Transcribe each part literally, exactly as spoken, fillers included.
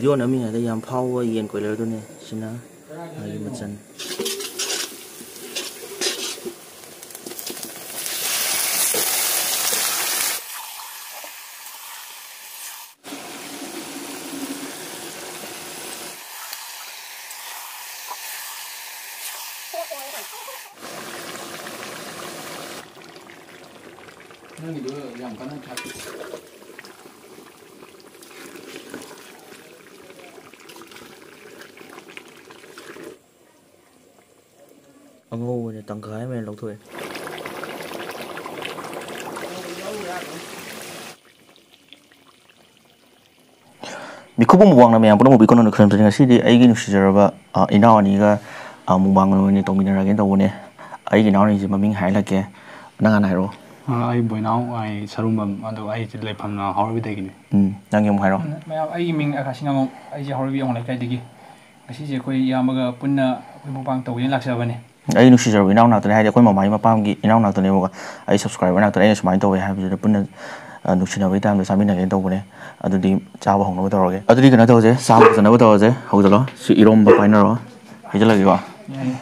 Video ꯅꯝꯃꯤꯉꯩꯗ ꯌꯥꯝ ꯐꯥꯎꯕ ꯌꯦꯟ ꯀꯣꯏꯂꯔꯗꯨꯅꯦ꯫ ꯁꯤꯅ ꯃꯥꯒꯤ ꯃꯆꯜ꯫ ꯅꯪꯒꯤꯗꯣ ꯌꯥꯝ ꯀꯟꯅ ꯊꯥ-, ꯑꯉꯧꯕꯅꯦ, ꯇꯪꯈꯥꯏ ꯑꯃ ꯍꯦꯟꯅ ꯂꯧꯊꯣꯛꯑꯦ꯫ ꯃꯤꯈꯨꯕꯝ ꯋꯥꯡꯅ ꯃꯌꯥꯝ ꯄꯨꯝꯅꯃꯛꯄꯨ ꯏꯀꯣꯟꯅꯅ ꯈꯨꯔꯨꯝꯖꯔꯤ꯫ ꯉꯁꯤꯗꯤ ꯑꯩꯒꯤ ꯅꯨꯡꯁꯤꯖꯔꯕ, ꯑ, ꯏꯅꯥꯎ ꯑꯅꯤꯒ, ꯑ, ꯃꯨꯛꯕꯥꯡ ꯑꯣꯏꯅ ꯇꯧꯃꯤꯟꯅꯔꯒꯦꯅ ꯇꯧꯕꯅꯦ꯫ ꯑꯩꯒꯤ ꯏꯅꯥꯎ ꯑꯅꯤꯁꯦ ꯃꯃꯤꯡ ꯍꯥꯏꯍꯜꯂꯛꯀꯦ꯫ ꯅꯪ ꯍꯥꯟꯅ ꯍꯥꯏꯔꯛꯑꯣ꯫ ꯑ, ꯑꯩ ꯕꯣꯏꯅꯥꯎ, ꯑꯩ ꯁꯔꯨꯡꯕꯝ, ꯑꯗꯣ ꯑꯩꯁꯦ ꯂꯩꯐꯝꯅ ꯍꯥꯎꯔꯩꯕꯤꯗꯒꯤꯅꯦ꯫ ꯎꯝ, ꯅꯪꯒꯤ ꯑꯃꯨꯛ ꯍꯥꯏꯔꯛꯑꯣ꯫ ꯃꯌꯥꯝ, ꯑꯩꯒꯤ ꯃꯤꯡ ꯑꯀꯥꯁ ꯁꯤꯡꯉꯥꯃꯌꯨꯝ, ꯑꯩꯁꯦ ꯍꯥꯎꯔꯩꯕꯤ ꯑꯋꯥꯡ ꯂꯩꯀꯥꯏꯗꯒꯤ꯫ ꯉꯁꯤꯁꯦ ꯑꯩꯈꯣꯏ ꯏꯌꯥꯝꯕꯒ ꯄꯨꯟꯅ ꯑꯩꯈꯣꯏ ꯃꯨꯛꯕꯥꯡ ꯇꯧꯒꯦꯅ ꯂꯥꯛꯆꯕꯅꯦ꯫ ꯑꯩ ꯅꯨꯡꯁꯤꯖꯔꯕ ꯏꯅꯥꯎ ꯅꯥꯛꯇꯅꯦ, ꯍꯥꯏꯗꯤ ꯑꯩꯈꯣꯏ ꯃꯃꯥꯒꯤ ꯃꯄꯥꯝꯒꯤ ꯏꯅꯥꯎ ꯅꯥꯛꯇꯅꯦꯕꯀꯣ꯫ ꯑꯩ subscriber ꯅꯥꯛꯇꯅꯦ, ꯑꯩꯅ ꯁꯨꯃꯥꯏꯅ ꯇꯧꯋꯦ ꯍꯥꯏꯕꯗꯨꯗ ꯄꯨꯟꯅ, ꯑ, ꯅꯨꯡꯁꯤꯅꯕꯒꯤ ꯇꯥꯏꯝꯗ ꯆꯥꯃꯤꯟꯅꯒꯦꯅ ꯇꯧꯕꯅꯦ꯫ ꯑꯗꯨꯗꯤ ꯆꯥꯕ ꯍꯧꯅꯕ ꯇꯧꯔꯒꯦ꯫ ꯑꯗꯨꯗꯤ ꯀꯩꯅꯣ ꯇꯧꯁꯦ, ꯆꯥꯕ ꯐꯖꯅꯕ ꯇꯧꯔꯁꯦ꯫ ꯍꯧꯖꯤꯜꯂꯣ꯫ ꯁꯤ ꯏꯔꯣꯝꯕ ꯄꯥꯏꯅꯔꯣ꯫ ꯍꯩꯖꯜꯂꯒꯦꯀꯣ꯫ ꯌꯥꯏꯌꯦ꯫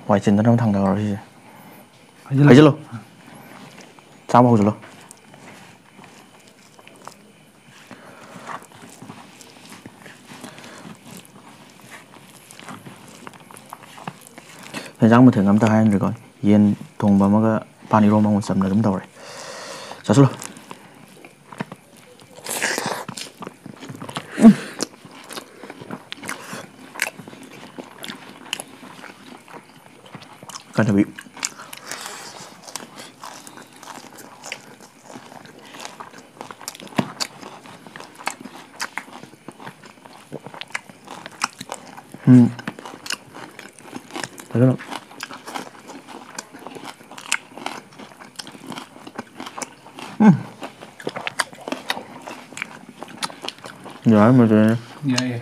ꯋꯥꯏ ꯆꯤꯟꯗꯅꯕ ꯊꯥꯡꯗꯔꯣ ꯁꯤꯁꯦ꯫ ꯍꯩꯖꯜꯂꯣ꯫ ꯍꯩꯖꯜꯂꯣ꯫ ꯆꯥꯕ ꯍꯧꯖꯜꯂꯣ꯫ ꯍꯦꯟꯖꯥꯡ ꯃꯊꯦꯜ ꯑꯝꯇ ꯍꯥꯏꯍꯟꯗ꯭ꯔꯦꯀꯣ꯫ ꯌꯦꯟ ꯊꯣꯡꯕ ꯑꯃꯒ ꯄꯥꯟ ꯏꯔꯣꯝꯕ ꯑꯃꯒ ꯆꯝꯅ ꯑꯗꯨꯝ ꯇꯧꯔꯦ꯫ ꯆꯥꯁꯤꯜꯂꯣ꯫ ꯀꯥꯟꯅꯕꯤ꯫ ꯎꯝ꯫ ꯐꯖꯅ꯫ ꯎꯝ꯫ ꯌꯥꯔꯦ, ꯃꯗꯨꯅꯦ꯫ ꯌꯥꯏꯌꯦ꯫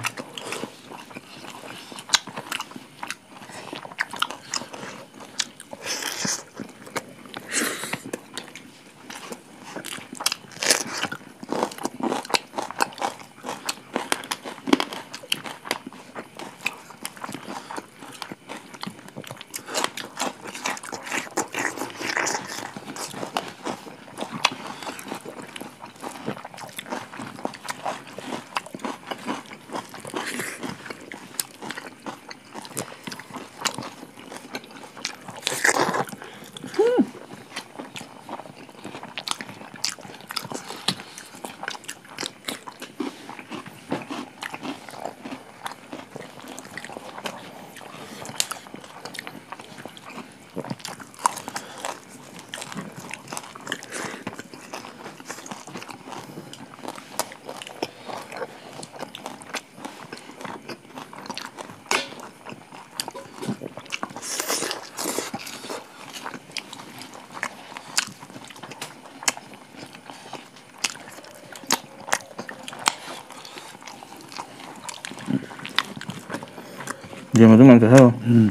ꯌꯦꯟ ꯃꯇꯨꯝ ꯌꯥꯝ ꯆꯥꯁꯜꯂꯣ꯫ ꯎꯝ꯫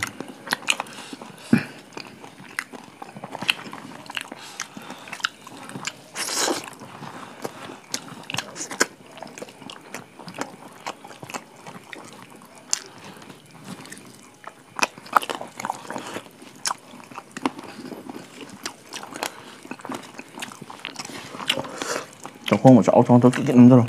ꯆꯥꯛꯈꯣꯝꯒ ꯆꯥꯎ ꯆꯥꯎ ꯇꯧ ꯇꯤꯛ ꯇꯤꯛ ꯅꯝꯖꯜꯂꯣ꯫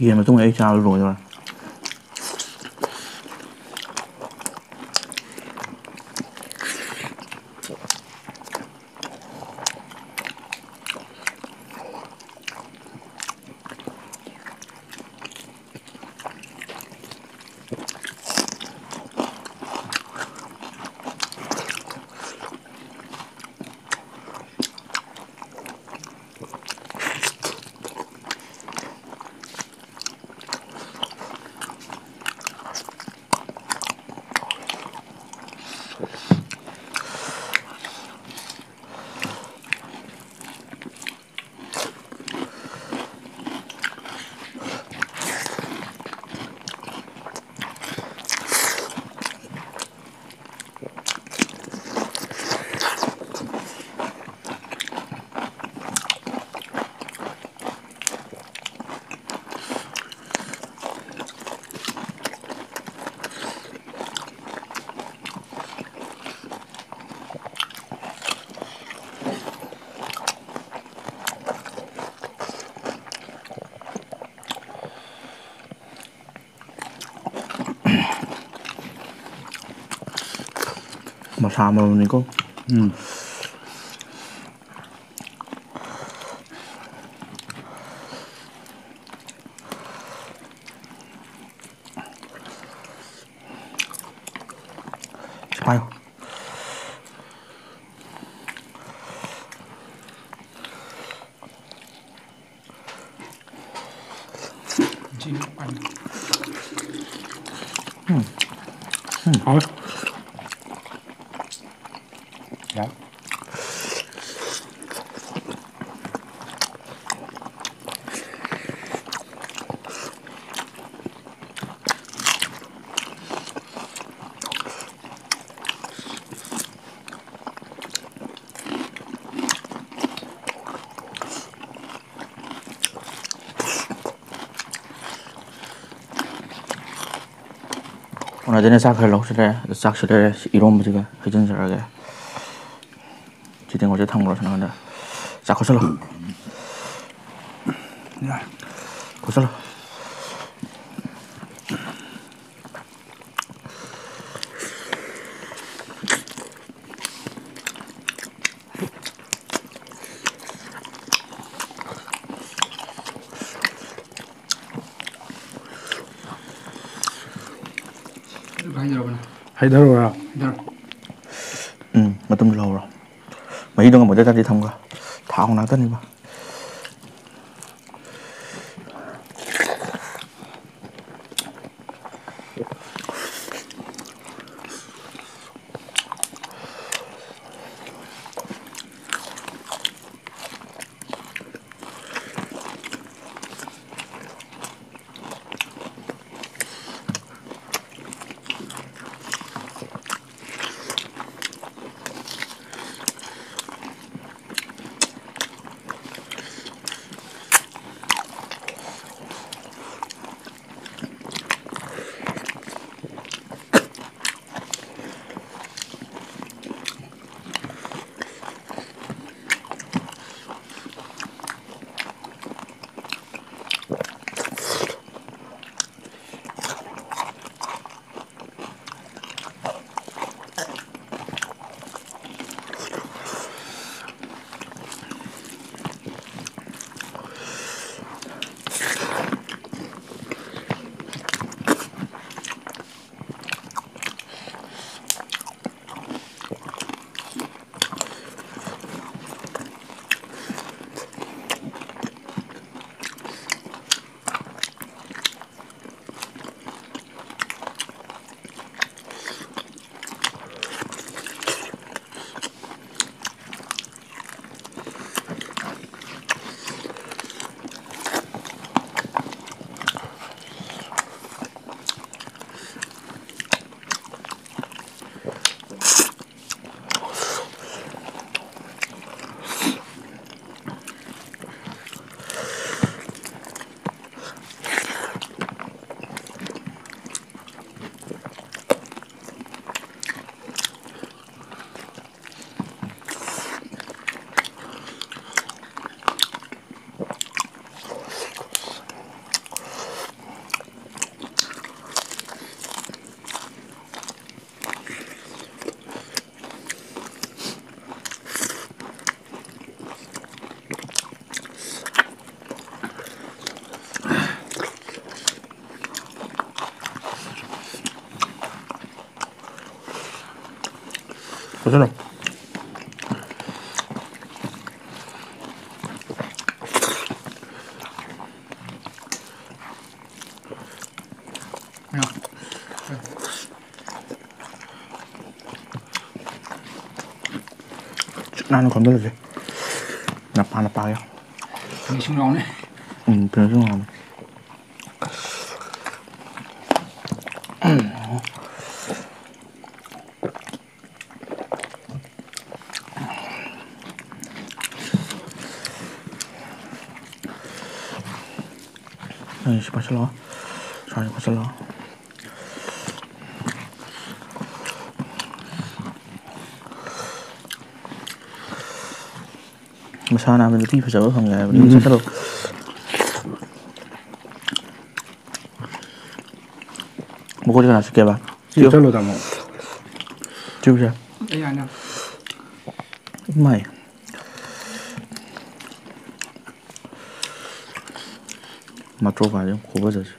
ꯌꯦꯟ ꯃꯇꯨꯝ ꯑꯩ ꯆꯥꯕ ꯂꯣꯏꯗꯧꯔꯦ꯫ ꯃꯁꯥ ꯃꯔꯨꯅꯤꯀꯣ꯫ ꯎꯝ꯫ ꯁꯨꯃꯥꯏꯅ꯫ ꯎꯝ꯫ ꯎꯝ, ꯍꯥꯎꯋꯦ꯫ ꯌꯥꯏ꯫ ꯀꯣꯟꯅꯗꯦꯅꯦ, ꯆꯥꯛ ꯈꯔ ꯂꯧꯁꯤꯜꯂꯦ꯫ ꯑꯗꯨ ꯆꯥꯛꯁꯨ ꯂꯩꯔꯦ꯫ ꯁꯤ ꯏꯔꯣꯝꯕꯁꯤꯒ ꯍꯩꯖꯤꯟꯖꯔꯒꯦ꯫ ꯁꯤ ꯇꯦꯡꯀꯣꯠꯁꯦ ꯊꯝꯈ꯭ꯔꯣ ꯁꯣꯝ ꯅꯥꯀꯟꯗ꯫ ꯆꯥꯛ ꯈꯣꯠꯆꯜꯂꯣ꯫ ꯌꯥꯔꯦ꯫ ꯈꯣꯠꯆꯜꯂꯣ꯫ ꯍꯩꯊꯔꯛꯑꯣꯔꯥ? ꯍꯩꯊꯔꯣ꯫ ꯎꯝ, ꯃꯇꯨꯝ ꯂꯧꯔꯣ꯫ ꯃꯍꯤꯗꯣ ꯉꯝꯃꯣꯏꯗ ꯇꯥꯔꯗꯤ ꯊꯝꯈ꯭ꯔꯣ꯫ ꯊꯥꯎ ꯉꯥꯛꯇꯅꯤꯕ꯫ ꯐꯖꯅ꯫ ꯆꯤꯛ ꯅꯥꯟꯅ ꯈꯣꯝꯖꯤꯜꯂꯁꯦ꯫ ꯅꯄꯥ ꯅꯄꯥꯒꯤ꯫ Finishing round ꯅꯦ꯫ ꯎꯝ, finishing round ꯅꯦ꯫ ꯑꯩ ꯁꯤ ꯄꯥꯏꯁꯤꯜꯂꯣ꯫ ꯁ꯭ꯋꯥꯏꯗ ꯄꯥꯏꯁꯤꯜꯂꯣ꯫ ꯃꯁꯥ ꯅꯥꯟꯕ ꯅꯨꯄꯤ ꯐꯖꯕ ꯐꯪꯉꯦ ꯍꯥꯏꯕꯅꯤ꯫ ꯎꯝ꯫ ꯆꯠꯊꯔꯣ꯫ ꯃꯈꯣꯏꯗ ꯀꯅꯥ ꯆꯠꯀꯦꯕ? ꯆꯠꯂꯣ, ꯇꯥꯃꯣ꯫ ꯆꯠꯂꯨꯁꯦ꯫ ꯑꯩ ꯌꯥꯅꯤ꯫ ꯏꯃꯥꯏ꯫ ꯃꯇ꯭ꯔꯣꯛ ꯀꯥꯁꯦ ꯈꯨꯐꯖꯁꯦ꯫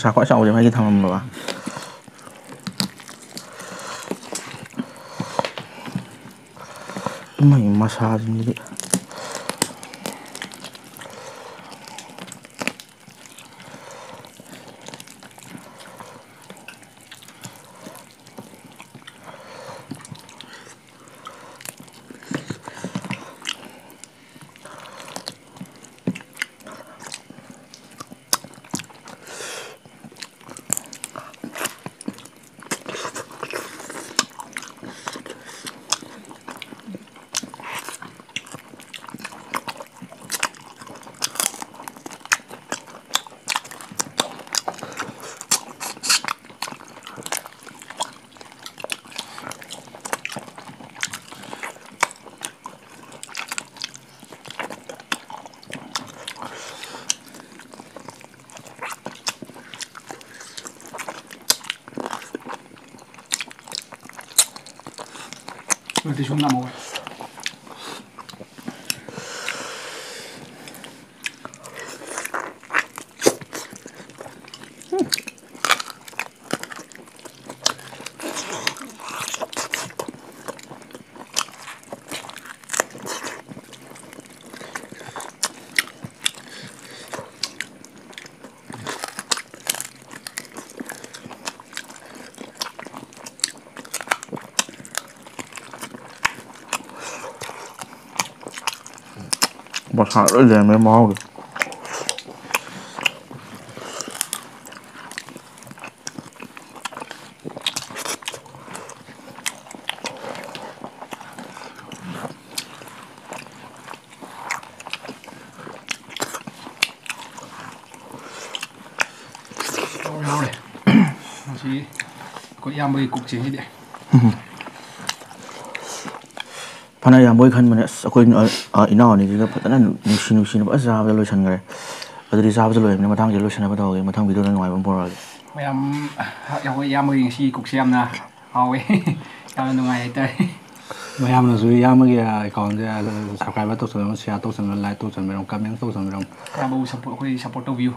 ꯄꯩꯁꯥ ꯈ꯭ꯋꯥꯏ ꯆꯥꯎꯕꯁꯦ ꯃꯥꯒꯤ ꯊꯝꯃꯝꯕ꯫ ꯏꯃꯩ ꯃꯁꯥꯁꯤꯡꯁꯤꯗꯤ꯫ ꯑꯗꯨꯗꯤ ꯁꯨꯝ ꯉꯝꯃꯧꯋꯦ꯫ ꯃꯁꯥ ꯂꯣꯏ ꯂꯩꯔꯝꯃꯦ ꯃꯍꯥꯎꯗꯣ꯫ ꯍꯥꯎꯔꯦ, ꯍꯥꯎꯔꯦ꯫ ꯉꯁꯤ ꯑꯩꯈꯣꯏ ꯏꯌꯥꯝꯕꯒꯤ ꯀꯨꯛꯁꯦ ꯉꯁꯤꯗꯤ꯫ ꯐꯅ ꯌꯥꯝꯕꯣꯏ ꯈꯟꯕꯅꯦ꯫ ꯑꯁ, ꯑꯩꯈꯣꯏ, ꯑ, ꯑ, ꯏꯅꯥꯎ ꯑꯅꯤꯁꯤꯒ ꯐꯖꯅ ꯅꯨꯡꯁꯤ ꯅꯨꯡꯁꯤꯅ ꯐꯖꯅ ꯆꯥꯕꯗ ꯂꯣꯏꯁꯤꯟꯈ꯭ꯔꯦ꯫ ꯑꯗꯨꯗꯤ ꯆꯥꯕꯁꯨ ꯂꯣꯏꯔꯕꯅꯤꯅ ꯃꯊꯪꯁꯤꯗ ꯂꯣꯏꯁꯤꯟꯅꯕ ꯇꯧꯔꯒꯦ꯫ ꯃꯊꯪ ꯚꯤꯗꯤꯑꯣꯗ ꯅꯨꯡꯉꯥꯏꯕ ꯑꯃ ꯄꯨꯔꯛꯑꯒꯦ꯫ ꯃꯌꯥꯝ, ꯑꯩꯈꯣꯏ ꯏꯌꯥꯝꯕꯒꯤ ꯉꯁꯤ ꯀꯨꯛꯁꯦ ꯌꯥꯝꯅ ꯍꯥꯎꯋꯦ꯫ ꯌꯥꯝꯅ ꯅꯨꯡꯉꯥꯏ ꯍꯥꯏꯇꯥꯔꯦ꯫ ꯃꯌꯥꯝꯅꯁꯨ ꯏꯌꯥꯝꯕꯒꯤ ꯑꯦꯀꯥꯎꯟꯁꯦ ꯁꯕꯁꯀ꯭ꯔꯥꯏꯕꯔ ꯇꯧꯁꯟꯕꯤꯔꯝꯃꯣ, ꯁꯤꯌꯥꯔ ꯇꯧꯁꯟꯕꯤꯔꯝꯃꯣ, ꯂꯥꯏꯛ ꯇꯧꯁꯟꯕꯤꯔꯝꯃꯣ, ꯀꯃꯦꯟ ꯇꯧꯁꯟꯕꯤꯔꯝꯃꯣ꯫ ꯏꯌꯥꯝꯕꯕꯨ ꯁꯞꯄꯣꯔꯠ, ꯑꯩꯈꯣꯏ ꯁꯞꯄꯣꯔꯠ ꯇꯧꯕꯤꯌꯨ꯫